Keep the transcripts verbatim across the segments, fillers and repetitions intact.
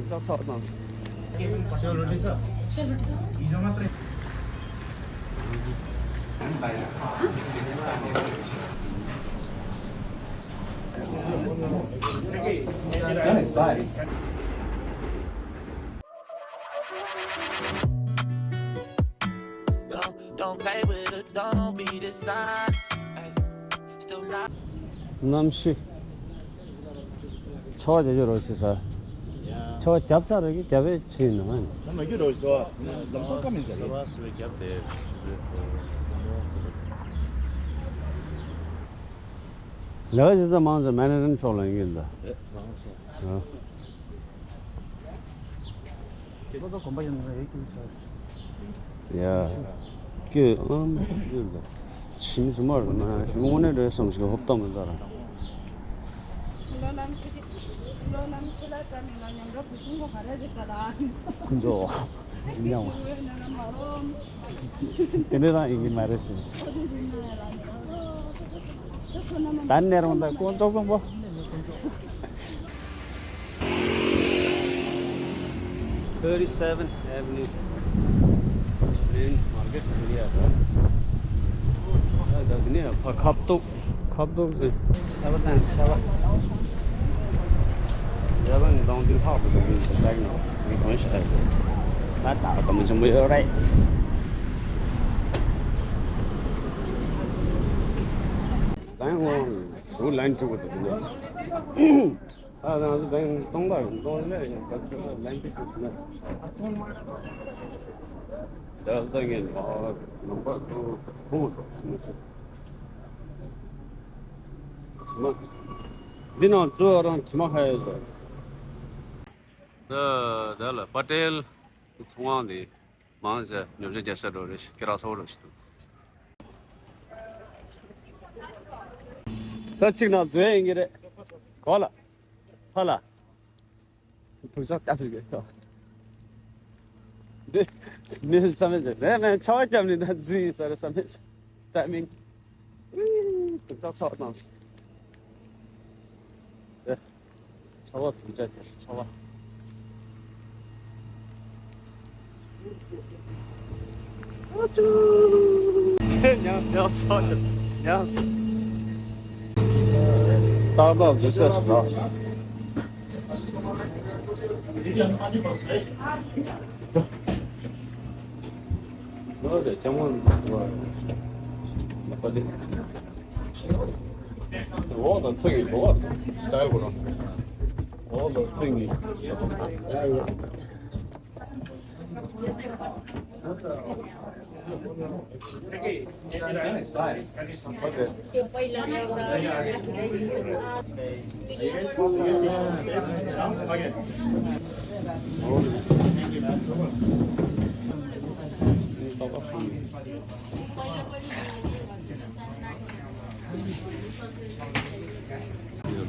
ལྕགས་ཚོགས་དང་། Don't, don't play with her, don't be dishonest. Ay, still not. གནམ་གཤིས། ཆར་པ་རྒྱག་རྒྱུ་རོ་ཞེས་ཟེར། ཆར་པ་བརྒྱབ་ཚར་རེད་ཀྱི་རྒྱབ་པའི་ཕྱིན་ནི་མ་ཡིན། ད་མ་རྒྱུ་རོ་ཞེས་ཟེར་བ། ལམ་སང་ཀ་མིན་ཟེར་རེད། ལས་ཀ་བྱེད་ས་མང་ཆེ་མེ་ནེ་ཇར་ཕྱོགས་ལ་ཡིན་གྱི་འདུག་ཨ། ཡ། ཀྱེ་ཨམ། ཞིམ་ཞིམ་མ་རེད་ན་ཞིམ་དངོས་གནས་རེད་བསམ་ཞིག་ཧོབ་ཏམ་མི་འདུག་ར། ཁོ་ཚོ་དེ་འདྲ་རང་ཡིན་གྱི་མ་རེད་ཟེར། ད་ནས་རང་ད་དཀོན་མཆོག་གསུམ་པོ། Thirty-seventh Avenue Green Market area. ད་དེ་ནས་ཕ་ཁབ་ཏོག་ཁབ་ཏོག་ཟེར། ཆར་པ་དང་ཆར་པ། ཡ་བ་ནི་གདོང་འདི་ལྷག་ཏུ་འདུག་ཡིན་ཞེས་བཤད་ནོ། ངས་གོན་ཤག་ད་ད་ད་མི་ཆེན་པོ་ཡོད་རེད། ད་ཡང་ངོ་ཞུ་ལན་ཅིག་པོ་དེ་འདུག་ཨ་ད་ང་ཚོ་ད་ཡང་སྟོང་པ་ཡིན་སྟོང་ལས་ཡང་ད་ཚོད་ལན་ཅིག་ཞུ་ན། ད་ལྟ་ངས་ནང་པ་ཚོ་ཁོང་ཚོ་ཞུ་ཞུ། དྲི་མ། འདི་ནང་གཙོ་བོ་རང་དྲི་མ་ཧ་ཡོད་རེད། ད་ད་ལ་པ་ཏེལ་ཚོང་ཁང་འདི་མང་ཆེ་ཉོ་ཆ་རྒྱག་ས་འགྲོ་རེད། སྐེ་རགས་ཚ་བོ་འགྲོ་ཞིག་འདུག་ད་གཅིག་ནང་འཛུལ་ཡིན་གྱི་རེད། གོ་ལ། ཧ་ལ། དུག་ཆང་བཏབ་ཡོད་ཀྱི། འདི་མི་བསམ་མེད་ཟེར་རེད་མེད། ཆར་པ་བརྒྱབ་ནས་ད་འཛུལ་ཡིན་ས་རེད་བསམ་མེད་ཟེར། ཊའི་མིང་། དུག་ཆང་ཆགས་བཏང་ཟེར། ཨེ། ཆར་པ་དུག་ཆང་རྒྱག་ཆར་པ། ཉམས་ཉམས་སོ་ཉམས། ཏག་ཏག་འཛུལ་ས་ཞིག་རག་འོག་དང་ཐོག་གི་འགྲོ་བ་སི་ཊལ་གོ་ནོ། འོག་དང་ཐོག་གི་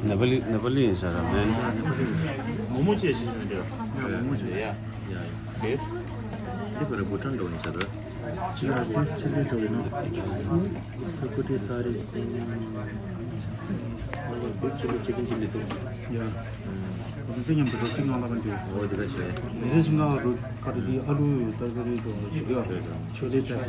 ནེ་པ་ལི་ནེ་པ་ལི་ཡིན་ས་ར་མེན། མོག་མོག་ཅེས་ཞིག་ཡོད་འདི་ལ། མོག་མོག་ཅེས། ཡ་ཡ་ཡ། འདི་ཕ་ར་བྷུ་ཊན་འགྲོ་ཡིན་ས་ར། ཅི་ར་ཅི་ཅི་རེད་འགྲོ་ཡིན་ནོ། སུ་ཀུ་ཏི་ས་རི། འདི་ཅི་ལ་ཅི་གིན་ཅི་མི་འདུག་ཡ། ང་ཚོ་མཉམ་དུ་རོགས་གཅིག་ངང་ལ་གང་འཇོག་འོ་འདི་ག་བྱས། མི་ཚེ་ཞིག་ངང་རོགས་ཁ་རི་དེ་ཨ་ལུ་ད་ག་རེ་འགྲོ་འདུག་ཡ། ཆོ་ལེ་ད་འགྲོ།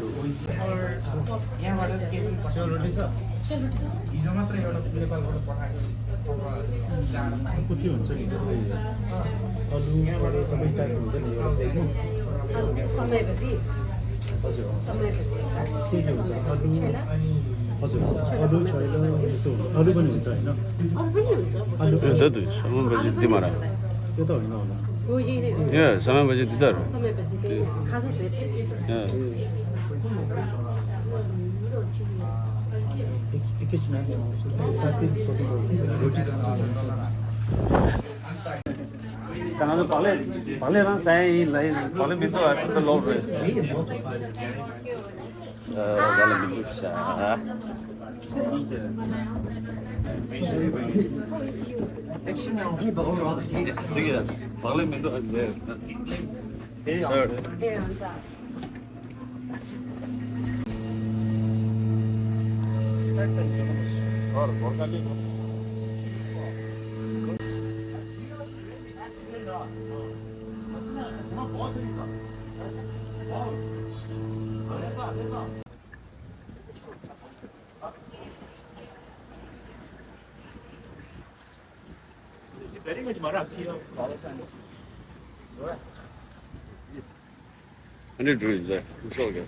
ད་དུ་ས་མ་བ་ཅི་འདི་མ་ར། ཡ་ས་མ་བ་ཅི་འདི་ད་ར། ཡ། ད་ང་ཚོ་བག་ལེབ་བག་ལེབ་རང་ཟ་ཡ་ཡིན་ལ་ཡིན། བག་ལེབ་མི་འདུག་ཨ་སུ་ད་ལོག་རེད། ཨ་བག་ལེབ་མི་འདུག་ཤ། ཟིག་ཡ་བག་ལེབ་མི་འདུག་ཨ་ཟེར། ཨེ་ཡང་ཟ། ཨ་ནི་འགྲོ་ཡིན་ཟེར། མི་ཤོག་གི།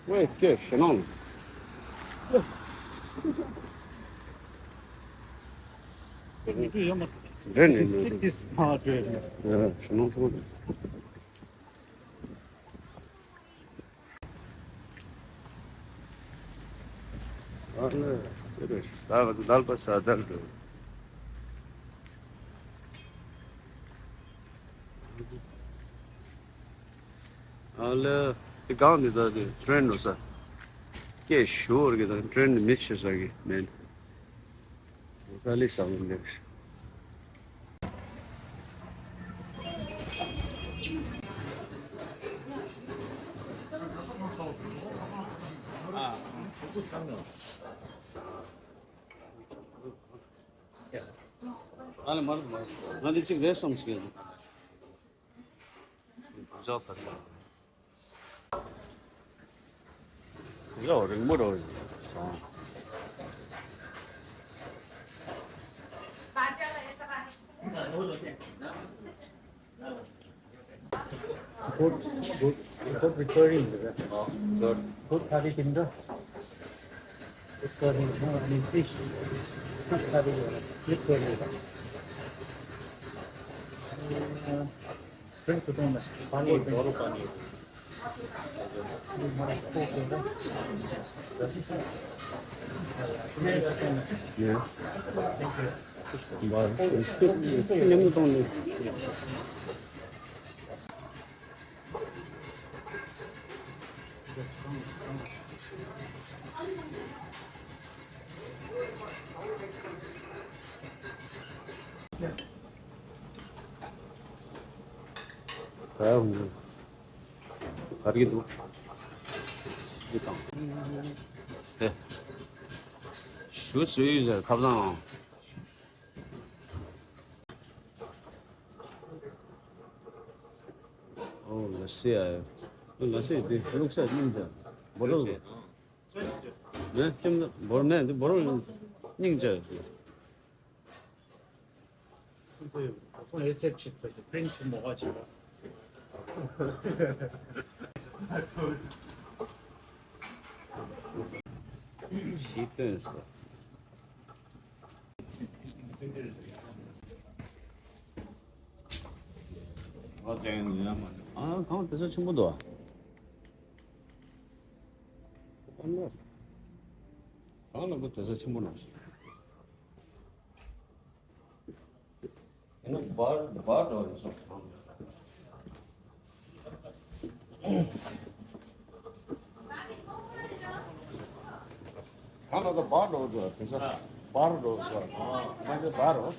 ཝེ་ཀེ་ཞེ་ནང་། འདྲེ་ནི་འདྲེ་ནི། ཞེ་ནང་ཚང་མ། ཨ་ནི་དེ་རེད། ད་ག་དུ་དལ་པ་ས་དལ་དུ། ཨ་ལེ། དེ་གང་ནས་ད་དེ་ཀྲེན་འགྲོ་ས། སྐད་ཞུ་བར་གི་ད་ཀྲེན་ནས་མི་ཆེ་ས་གི་མེད། ཏཱ་ལི་ས་བོན་ལེབ། ཨ་ལེ་མར་མར་ང་འདི་གཅིག་རེད་བསམ་ཞིག་ཡོད། འཇོག་ཐག་ཡོད་རིང་མོ་རོ། Good, good, good recording. Good. Good curry, Tinda. Good curry, no, I mean fish. Fish curry, good curry. Uh, Friends, don't miss. पानी, पानी। Yeah. Thank you. Bye. It's good. It's good. ད་ཡང་ག་རེ་འདུག་འདི་དང་། ཨེ། ཞུ་སུ་ཡིས་ཁ་བཟང་། ཨོ་ལ་སི་ཨ། ལ་སི་དེ་ལུག་ས་སྙིང་རྗེ། བོ་རོ། ནས་ཁྱིམ་བོར་མེད་འདི་བོར་སྙིང་རྗེ། ཁོང་ཚོས་ཨེ་སེབ་ཆེད་དུ་པི་རིན་ཆེན་མོ་བ་བྱེད་པ། ཞིག་སྟོན་སོ། ཨ་གང་དེ་ཚོ་ཆེན་པོ་འདུག་ཨ། གང་ལ་གང་ལ་གོ་དེ་ཚོ་ཆེན་པོ་ན། ཡིན་ན་བར་བར་འགྲོ་ཡིན་སོང་། གང་ལ་གོ་བར་འགྲོ་འགྲོ་དེ་ཚོ་བར་འགྲོ་སོང་། ང་ཚོ་བར་རོ།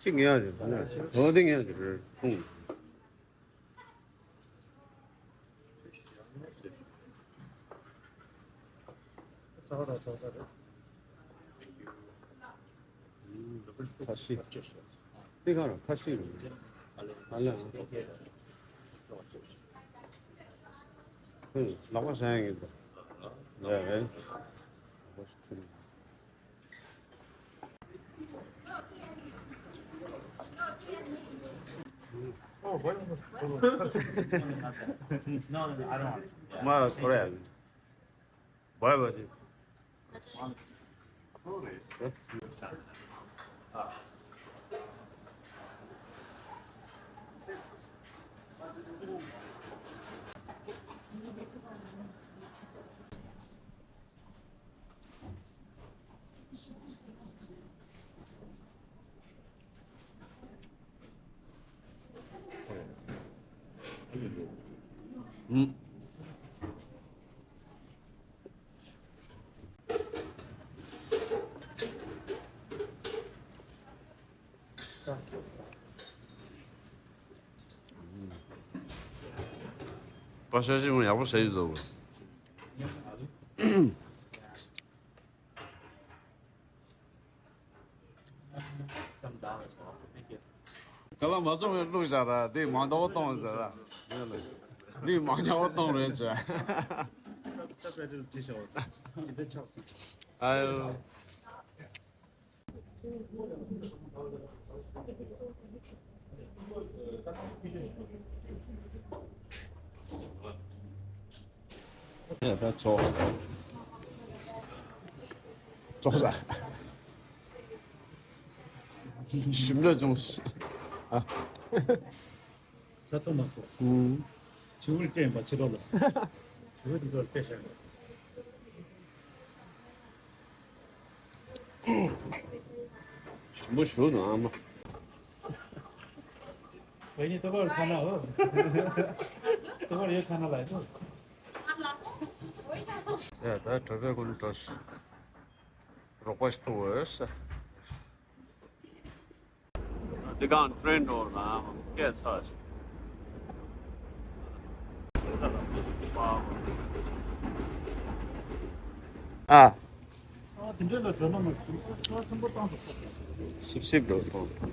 གཅིག་ངས་ཡང་ཞིག་ད་ནས་འོ་དེ་ངས་ཡང་ཞིག་རེད་ཁུངས། ཁ་ཤི། དེ་ག་རང་ཁ་ཤི་རེད། ཨ་ལ། ཧུང་ལག་པ་བཟང་ཡང་གི་འདུག་ལག་པ་ཧྲུང་། Oh, why not? No, no, I don't want it. Yeah. Well, correct. Why would you? Sorry. That's your time. Ah. ཨུམ། པ་ཤ་ཞིམ་ཡག་པོ་བྱས་ཡོད་འདུག་ག་ལ་མ་བཙོང་བའི་བླུགས་བཞག་ར། དེ་མང་དྲགས་པོ་གཏོང་ཟེར་ར། འདི་མང་ཉག་པོ་གཏོང་རེད་ཟེར། ཨ་ཡོ། ཡ་ད་ཚོགས། ཚོགས་ས། ཞིམ་ལ་བྱུང་། ཨ། ས་ཐོ་མ་སོ། ཨུམ། ཆུ་བོར་སྤྲད་པ་ཕྱི་རོལ་ལ། ཆུ་བོ་འདི་ཚོར་སྤྲད་ཤག་ཞིམ་པོ་ཞུ་དང་ཨ་མ། བའི་ནི་ཏོ་བར་ཁ་ན་འོ། ཏོ་བར་ཡོད་ཁ་ན་ལ་ཡོད། ཡ་ད་གྲོད་པའི་ཀུན་འགྲོ་ཤི། རོགས་པ་ཞིག་ཐུག་འོས། འདི་གང་ཊེན་འགྲོ་ལ་སྐད་ཆ་ཞིག་ཨ། ཨ་དེ་འདྲ་ལ་འགྲོ་ན་མ་གཏོགས་ཚོ་ཆེན་པོ་བཏང་ཐུབ་ས་རེད། སིབ་སིབ་འགྲོ་ཐོང་།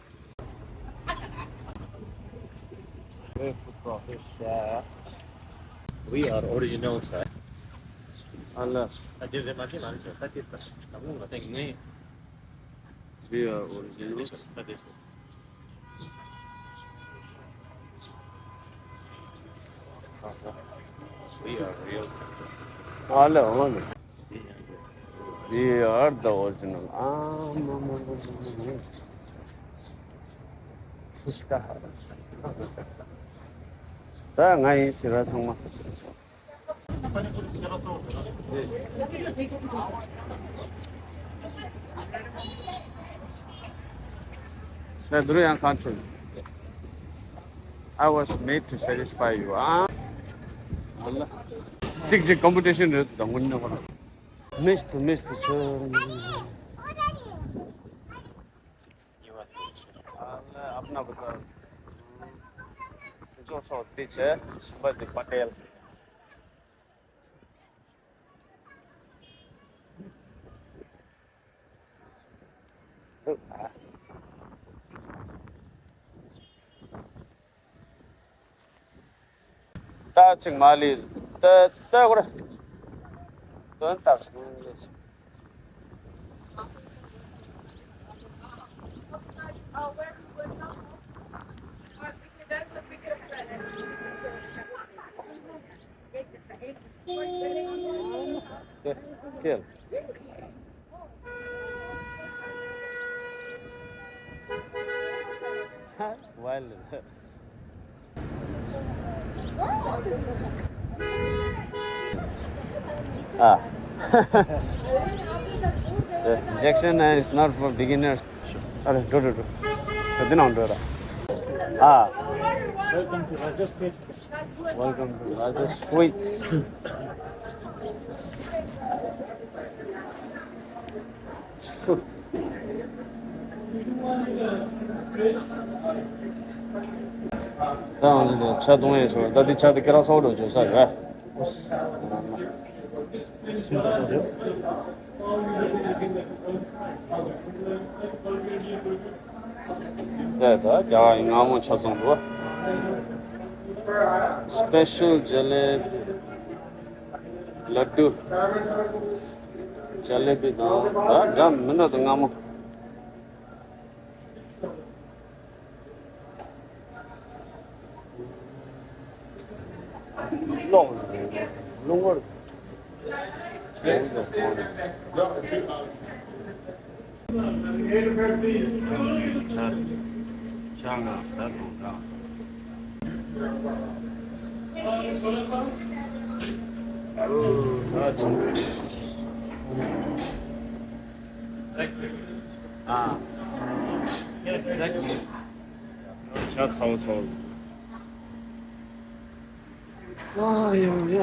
Where food court is there? We are original sir. ཨ་ལ། ད་དེ་རེད་མ་དེ་མ་རེད་ཟེར་ད་དེ་ད་ལམ་ལུགས་ལ་བརྟེན་ངེས། We are original. ད་དེ་ཟེར། We are real. ཨ་ལ་འོ་ལ། We are the original. ཨ་མ་མ་མ་མ་མ། ཕུས་ཀ་ཧ། ད་ང་ཡིན་ཟེར་བ་ཚང་མ། ད་དུ་རུ་ཡང་གང་བྱུང་། I was made to satisfy you. ཨ། ཨ་ལ། གཅིག་གཅིག་ཀོམ་པི་ཊི་ཤན་རེད་དང་དངོས་གནས་ཁོ་ན། མིས་ཏུ་མིས་ཏུ་ཆོ། ཨ་ལ་ཨབ་ན་བ་ཟར། ཇོ་ཚོ་དེ་ཆེ་ཤིམ་པ་དེ་པ་ཏེལ། ད་ཅིག་མ་ལི། ད་ད་གོ་ར། དོན་དག་ཞིག་ལས། Wild. Ah. The injection is not for beginners. Are, do, do, do. Didn't do that. Ah. Welcome to Raja Sweets. Welcome to Raja Sweets. ད་ང་ཚོ་ཆ་གཏོང་ཡས་སོ། ད་འདི་ཆ་དེ་ཁྱེད་རང་ཚོ་འགྲོ་བྱོས་ས་རེད། ད་ད་རྒྱ་གར་ཡིན། སྔ་མོ་ཆ་ཚང་འདུག Special jalebi. ལ་ཌུ། ཇ་ལེ་བི་དང་ད་འདྲ་མི་འདྲ་དང་སྔ་མོ། ལོག་རླུང་བར། ཆ་ཚ་བོ་ཚ་བོ། ཨ་ཡོ་ཡ།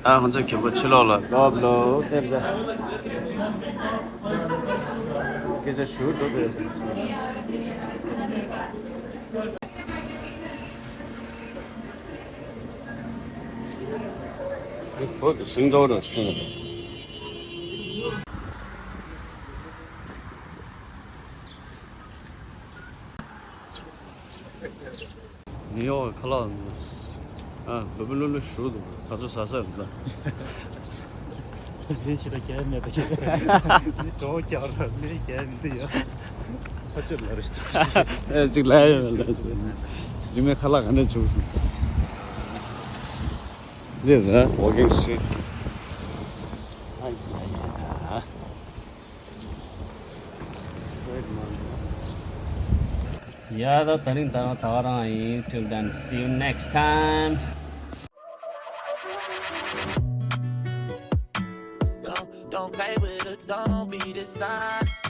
ཨ་ང་ཚོ་མཁན་པོ་ཕྱི་ལོགས་ལ་སྐབས་ལོ་ཕེབས་ད། སྐད་ཆ་ཞུ་འགྲོ་དེ། བོད་ཀྱི་སིང་ཚོགས་ར་སྐྱོང་། ནིའུ་ཡོག་ཁ་ལག་ཨ་ལུ་བུ་ལུ་ལུ་ཞུ་འདུག་ག་ཚོད་ཟ་ས་རེད་ད། ལས་ཞེ་དྲག་རྒྱག་མེད་པ་ཡིན། ལས་གྲོགས་རྒྱག་ར་ལས་རྒྱག་མི་འདུག་ཡ། ཁ་ཆེ་ལ་རེ་ཞིག་ཨེ་གཅིག་ལ་ཡོད་ལ། རྒྱུ་མའི་ཁ་ལག་ག་འདྲ་བྱུང་སོང་ཟེར། འདི་ལ་walking street། ཨ་ཡ་ཡ། ཡ་ད་དེ་རིང་ད་ད་ག་རང་ཡིན། Till then, see you next time. Don't, don't play with her, don't be dishonest.